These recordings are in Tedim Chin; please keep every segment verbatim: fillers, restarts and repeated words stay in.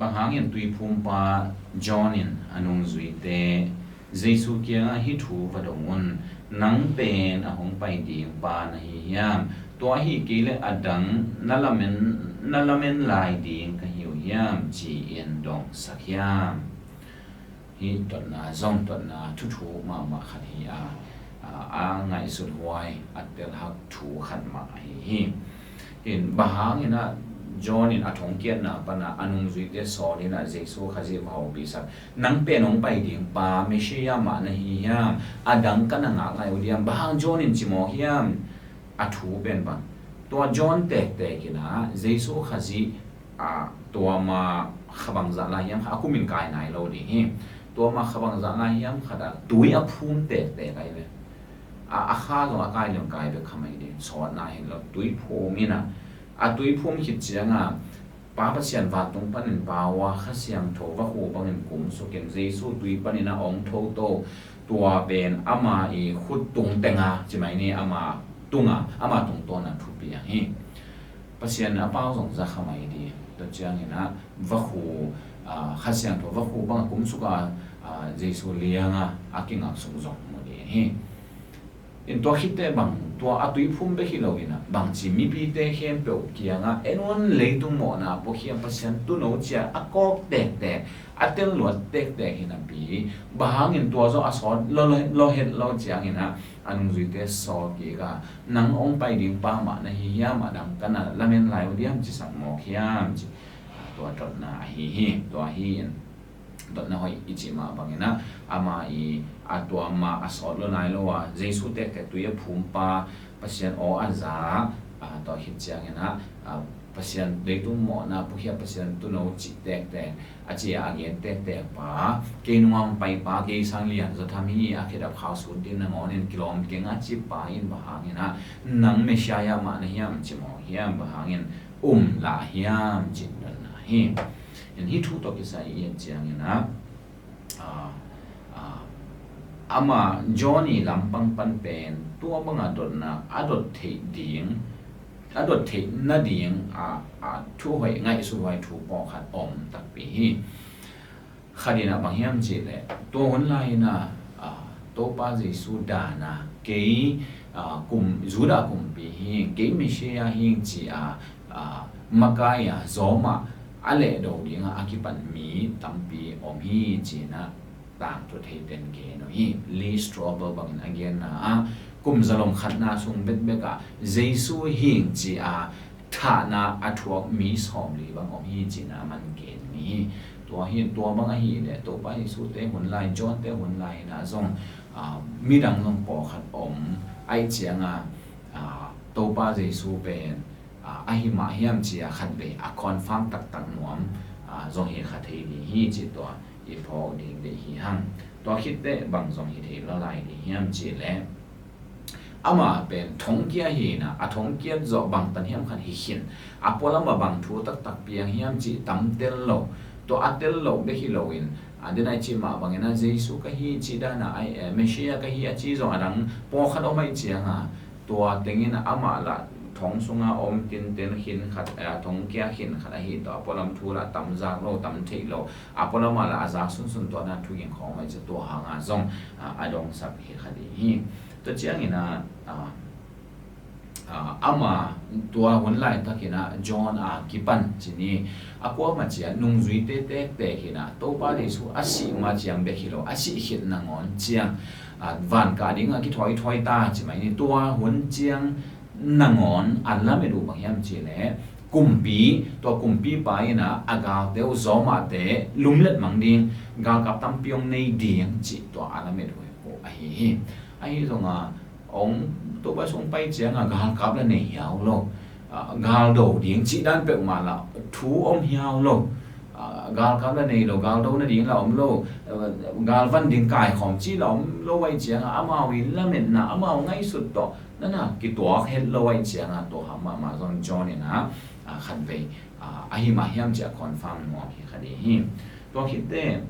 Bang hangin tuiphumpa John in a nungzuite Jesu kiangah hih thu va dong un, nang pen a hong pai ding pa na hi hiam? Tua ahih kei leh a dang na lamen, na lamen lai ding ka hi uh hiam? Ci-in dongsak hiam? Hih dotna zong dotna thuthu mahmah khat hi a, a, a ngaihsut huai a telhak thu khat mah ahi hi. In bang hangin ah John in a thongkiatna pana a nungzuite sawl in ah Jesu Khazih va hopihsak, nang pen hong pai ding pa Messiah mah na hi hiam? A dang ka na ngak ngai uh diam? Bang hang John in ci mawk hiam? A thu pen bang? Tua John tektek in ah Jesu Khazih a, tua ma kha bangzah lai hiam khat a kumin kai nai lo ding hi. Tua ma kha bangzah lai hiam khat a tui a phum tektek ahi ve. A, a kha zong a kai liam kai bek kha mai ding, sawtna hi lo, tui phum in ah, a tui phum khit ciangah Pa Pasian vantung panin pau a, Kha Siangtho vakhu bangin kumsukin Jesu tui panin a ong thoto, tua pen ama i khut tung tenga ci mai ni, ama tunga, ama tungtawna thupi ang hi. Pasian a pau zong za kha mai ding. Tua ciangin ah vakhu, a, Kha Siangtho vakhu bang a kumsuk a, a, Jesu lianga a kingak suk zong mu ding hi. In tua khitte bang, tua a tuiphum bek hi lo in ah, bangci mipite khempeuh kiangah en un, leitung mawhna pawh khiam Pasian tuuno cia a kawk tektek, a tel luat tektek hi napi, bang hangin tua zawh a sawt lo, lo, lo het lo ciangin ah, a nungzuite sawl kik a, nang hong pai ding pa mah na hi hiam, a dang ka na lamen lai uh diam, cisak mawk hiam, ci. Tua dotna ahi hi, tua hi in. Dotna hoih i cih mah bangin ah, ama i a tua ma a sawt lo nai lo a, Jesu tektek tui a phumpa, Pasian aw a za, a, tua khit ciangin ah, a, Pasian leitung mawhna pawh khiam Pasian tuuno cih tektek, a ci a gen tektek pa, kei nungah hong pai pa, kei sang lian zaw tham hi, a khedap khau sut ding nangawnin kilawm keng a ci pa in bang hangin ah, nang Messiah mah na hiam, ci mawk hiam, bang hangin um lah hiam, ci dotna hi. In hih thu tawh kisai i et ciangin ah, a, a, ama John i lampang pan pen tua banga dotna a dot theih ding, a dot theih nading a, a thu hoih ngaihsut huai thu pawlkhat om takpi hi. Khat in ah bang hiam cih leh, tua hun lai in ah, a, Topa Jesu dana kei, a, kum, Judah kumpi hi, kei Messiah hi ci a, a, makai a, zawm a, a lehdo dingah a kipan mi tampi om hi ci-in ah tangthu theiten gen uh hi. Lee Strobel bangin a genna ah, kum zalom khatna sung bekbek ah Jesu hi ci a thahna a thuak mi sawmli bang om hi ci-in ah a man gen mi hi. Tua hi, tua bang ahih leh Topa Jesu te hun lai, John te hun lai in ah zong, a, midang zong pawlkhat om ahih ciangah, a, Topa Jesu pen, a, ahi mah hiam ci a khatvei a confirm taktak nuam, a, zong hi kha thei ding hi ci tua i phawk ding deih hi hang. Tua khitteh bang zong hi thei lo lai ding hiam cih leh, ama pen thongkia hi in ah, a thongkiat zawh bangtan hiam khat hi khin, a pualam ah bang thu taktak piang hiam cih tam tel lo. Tua a tel lo bek hi loin, a, den a i cih mah bangin ah Jesu ka hi cih dan a, ai, eh, Messiah ka hi a ci zong a dang pawlkhat om ahih ciangah, tua tengin amah lah thong sunga om tinten khin khat, eh, thongkia khin khat ahi tawh, a pualam thu lah tam zak lo, tam theih lo, a pualam ah lah a zak sunsun tua na thuging khawng om ahih ciang tua hangah zong, ah, a dongsak hi kha ding hi. Tua ciangin ah, ah, ah, ama tua hun laitakin ah John a kipan ci ni, a kuamah ciah nungzuite tektek in ah Topa Jesu a sih ma ciang bek hi lo, a sih khit nangawn ciang, ah, van kah dingah kithawithawi ta ci mai ni. Tua hun ciang nangawn a lamet uh bang hiam cih leh, kumpi, tua kumpipa in ah a galte uh zawmahte lumlet mang ding, galkap tampi hong nei ding cih tua a lamet uh ahi hi. Ahi zongah, hong, Topa Jesu hong pai ciangah galkap la nei hiau lo, ah, galdo ding cih dan peuhmah lah thu om hiau lo. Ah, galkap la nei lo, galdo nading la om lo, ah, galvan ding kaikhawm cih la om lo ahih ciangah, amau i lametna, amau ngaihsut tawh na na kituak het lo ahih ciangah, tua hang mahmah zong John in ah, ah, khatvei, ah, ahi mah hiam cih a confirm nuam hi kha ding hi. Tua khitteh,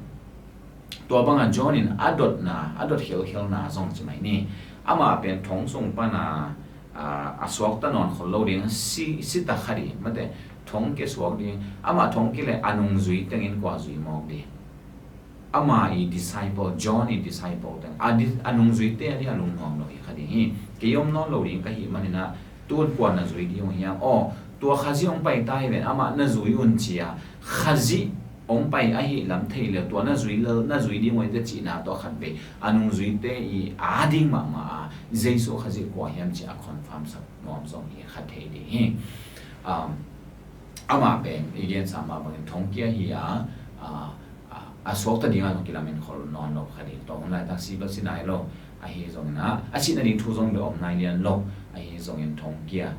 tua bangah John in a dotna, a dot khelkhelna zong ci mai ni. Amah pen thong sung pana, a, a suakta nawn khol lo ding, si, si ta kha ding, mate, Thongkia suak ding, amah thongkia le a nungzui tengin kua zui mawk ding? Ama i disciple, John i disciple teng a di, a nungzuite a ding a lungnuam lo hi kha ding hi. Kei om nawn lo ding ka hih maninah tun kua na zui ding uh hiam? Aw, tua Khazih hong pai ta hi ven, amah na zui un cia Khazih hong pai ahi lam thei le tua na zui lel, na zui ding uh te cihna tawh khat vei a nungzuite i a ding mahmah a Jesu Khazih kua hiam ci a confirm sak nuam zong hi kha thei ding hi. Um, amah pen i gensa mah bangin thongkia hi a, a, a, a suakta dingah zong kilamen khol nawn lo kha ding. Tua hun laitak si bel si nai lo, ahi zongin ah a sihna ding thu zong bel om nai lian lo, ahi zongin thongkia.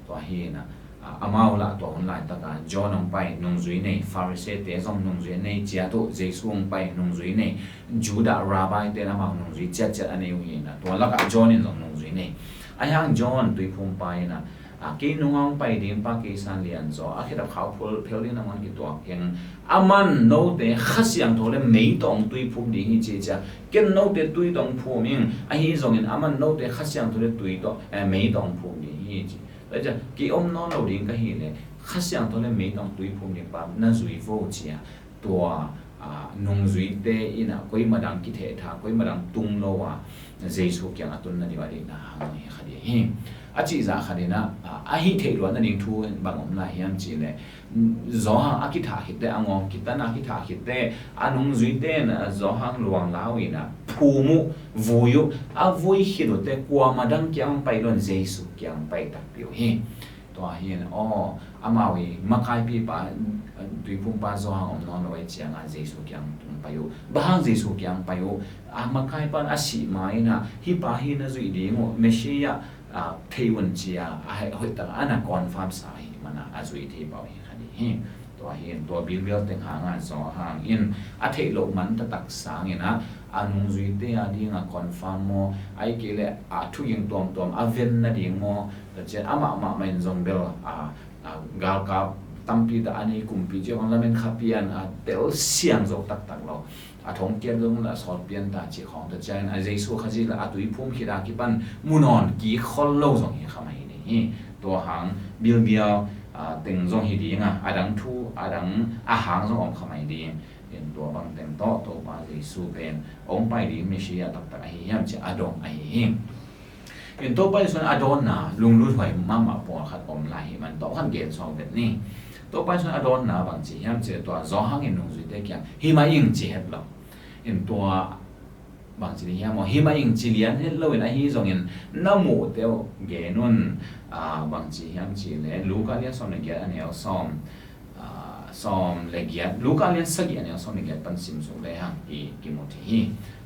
Tua hi inah, a, amau lah tua hun laitakah John hong pai nungzui nei, Pharisee-te zong nungzui nei ciat uh, Jesu hong pai nungzui nei, Judah rabbi-te in amau nungzui ciatciat a nei uh hi inah, tua lakah John in zong nungzui nei. Ahi hang John tuiphumpa inah, a, kei nungah hong pai ding pa kei sang lianzaw, a khedap khauh phel ding nangawn kituak keng. Aman note Kha Siangtho le mei tawh hong tuiphum ding hi ci cia, ken note tui tawh hong phum ing, ahi zongin aman note Kha Siangtho le tui tawh, eh, mei tawh hong phum ding hi ci. Tua cia, kei om nawn lo ding ka hi le Kha Siangtho le mei tawh hong tuiphum ding pa na zui vo cia. Tua, a, nungzuite inah koima dang kitheh tha, koima dang tung lo a Jesu kiang a tun nading a ding na hang hi kha ding hi. A cihzah khat inah, a, a hih theih luat nading thu bang om lai hiam ci le, Johan a kithah khitte, a ngawng kitan a kithah khitte, a nungzuite in, a, Johan luang lau inah phum uh, vui uh, a vui khit uhte kuama dang kiang pai lo in Jesu kiang pai takpi uh hi. Tua hi in, aw, amau i makaipipa, tuiphumpa Johan om nawn lo ei cianga Jesu kiang tung pai uh. Bang hang Jesu kiang pai uh? A makaipa a sih ma inah hih pa hi na zuih ding uh, Messiah, a, thei un cia a hoih taka a na confirm sa hi mana a zuih thei pau hi kha ding hi. Tua hi in tua bilbial teng hanga Johan in a theih loh man taktak sang inah a nungzuite a dinga confirm maw, ahih kei le a thuging tuamtuam a ven nading maw, tua cian amah mahmah in zong bel, a, a, galkap tampi ta a nei kumpi cia bang lamen kha pian a tel siang zo taktak lo. A thongkiat zong la sawl pian ta cih khawng tua ciangin a Jesu Khazih la a tuiphum khit a kipan mu nawn kik khol lo zong hi kha mai ding hi. Tua hang bilbial, a, teng zong hi ding a, a dang thu, a dang a hang zong om kha mai ding. In tua bang teng tawh Topa Jesu pen hong pai ding Messiah taktak ahi hiam ci a dong ahi hi. In Topa Jesu in a dawnna lunglut huai mahmah pawlkhat om lai hi man tawh khan gen suak vet ni. Topa Jesu in a dawnna bang ci hiam ci le tua Johan in nungzuite kiang hi mah ing ci het lo. In tua bang ci ding hiam aw, hi mah ing ci lian het lo in ahi zongin na muhte uh gen un. A, bang ci hiam ci le Luka lian sawm le giat a neu sawm, a, sawm le giat, Luka lian sagih a neu sawm le giat pan sim suk le hang i kimu thei hi.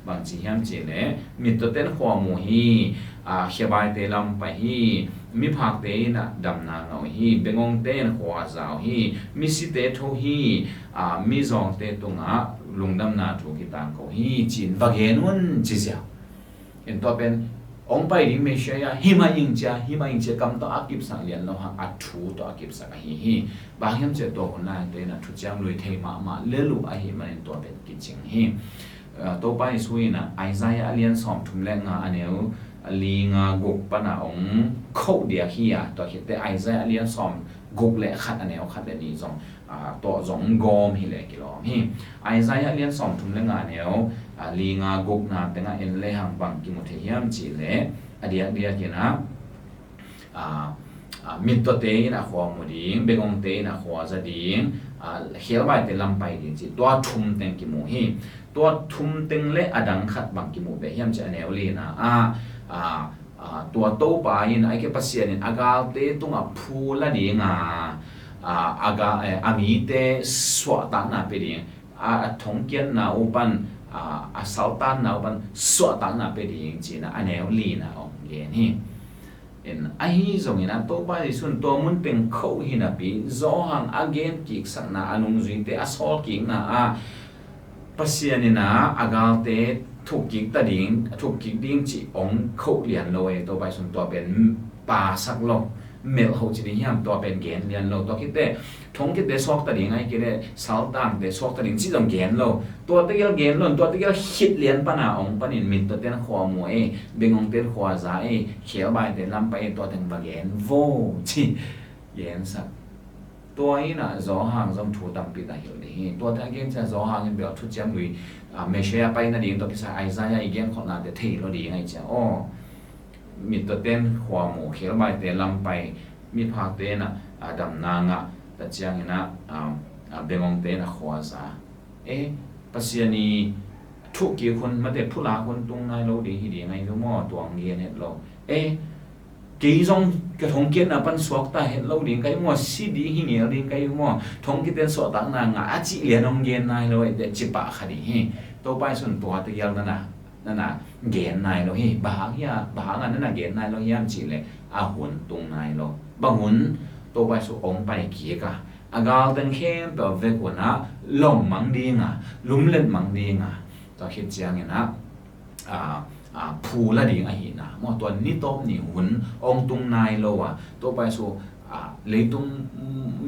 Bang ci hiam ci le mittawte in khua mu hi, a, khebaite lam pai hi, miphakte in a damna ngah uh hi, bengngongte in khua za uh hi, misite tho hi, a, mizawngte tungah lungdamna thu kitangko hi ci-in va gen un ci ziau. In tua pen hong pai ding Messiah hi mah ing cia, hi mah ing cia kam tawh a kipsak lian lo hang a thu tawh a kipsak ahi hi. Bang hiam cia tua hun laite in a thuciam lui thei mahmah lel uh ahi manin tua pen kicing hi. A, Topa Jesu in a Isaiah a lian sawm thum le nga a neu li nga guk pana hong khoh diak hi a, tua khitte Isaiah a lian sawm guk le khat a neu khat le nih zong, a, tawh zong gawm hi le kilawm hi. Isaiah a lian sawm thum le nga a neu, a, li nga gukna tengah en le hang bang kimu thei hiam ci le a diakdiak in a, a, a, mittawte in a khua mu ding, bengngongte in a khua za ding, a, khebaite lam pai ding ci tua thum teng kimu hi. Tua thum teng le a dang khat bang kimu beh hiam ci a neu lina a, a, a, tua Topa in a ike Pasian in a galte tungah phu la dinga, a, a ga, eh, a mite suahtakna pe ding, a, a thongkiatna uh pan, a, a saltanna uh pan suahtakna pe ding cina a neu lina hong gen hi. In ahi zongin a Topa Jesu in tua mun teng khoh hi napi Johan a gen kiksakna a nungzuite a sawl kikna a Pasian in a a galte thukkik ta ding, thukkik ding cih hong khoh lian lo e, Topa Jesu in tua pen pasak lo, melh ho ci ding hiam, tua pen gen lian lo, tua khitte thongkiatte suakta ding ahih kei leh saltangte suakta ding cih zong gen lo. Tua tegel gen lo, tua tegel khit lian pana hong panin mittawte in khua mu e, bengngongte in khua za e, khebaite lam pai e, tua teng va gen vo ci gensak. Tua in ah Johan zong thu tampi tak hilh ding hi. Tuate a gen ciang Johan in bel thuciam lui, ah, Messiah pai nading tawh kisai Isaiah i genkholhnate thei lo ding ahi ciang aw, mittaten khua mu, khelbaite lam pai, miphakte in ah, ah, damna ngah, tua ciangin ah, ah, ah, bengongte in ah khua za. E, Pasian i thuk kik hun, mate phulak hun tung nai lo ding hi ding ahi ve maw, tua hong gen het lo. E, kei zong ka thongkiatna pan suakta het lo ding ka hi maw, si ding hi ngel ding ka hi maw, thongkiaten suahtakna ngah a cih lian hong gen nai lo, e, te ci pah kha ding hi. Topa Jesu'n tuate gial nana, nana gen nai lo hi. Bang hang hia, bang hang a nana gen nai lo hiam cih leh a hun tung nai lo. Bang hun? Topa Jesu hong pai kik a, a galteng khempeuh vek un ah lawm mang ding a, lumlet mang ding a, tua khit ciangin ah, a, a, phu la ding ahihna maw, tua ni tawp ni hun hong tung nai lo a, Topa Jesu, a, leitung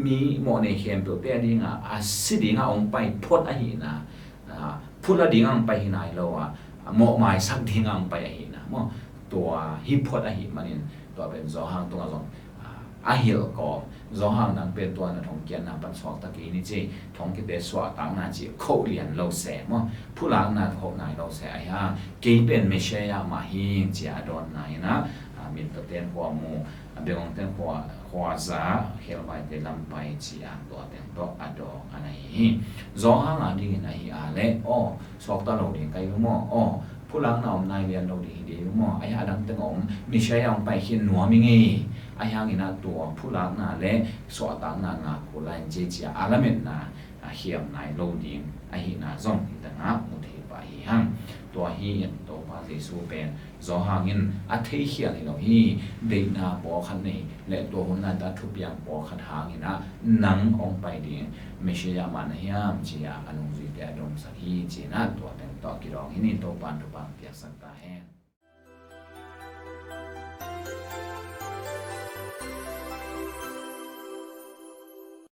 mi mawhnei khempeuhte a ding a, a si ding a hong pai phot ahihna, a, phu la ding a hong pai hi nai lo a, a, mawhmaisak ding a hong pai ahihna maw, tua hi phot ahih manin, tua pen Johan tungah zong, a, a hilh kawm. Johan nang pen tua na thongkiatna pan suakta kei ni ci, thongkiate suahtakna ci khoh lian lo se maw, phulakna khoh nai lo se ahi hang, kei pen Messiah mah hi ci a dawnna in ah, a, mittaten khua mu, a, bengongten khua, khua za, khelbaite lam pai ci a, tua teng tawh a dawng a na hi hi. Johan a dingin ahi a leh, aw, suakta lo ding ka hi maw, aw, phulakna om nai lian lo ding hi ding maw, ahi a dang teng om, Messiah hong pai khin nuam i ngei, ahi hangin ah tua phulakna le suahtakna ngak kul lai in ci ci a, a lametna, a, khiam nai lo ding ahihna zong hih tengah mu thei pah hi hang. Tua hi in Topa Jesu pen Johan in a theikhial hi lo hi. Deihna pawlkhat nei le tua hun laitakin thupiang pawlkhat hangin ah nang hong pai ding Messiah mah na hiam ci a, a nungzuite a domsak hi ci in ah tua teng tawh kidawng hi ni. Topa'n thupha piaksak ta hen.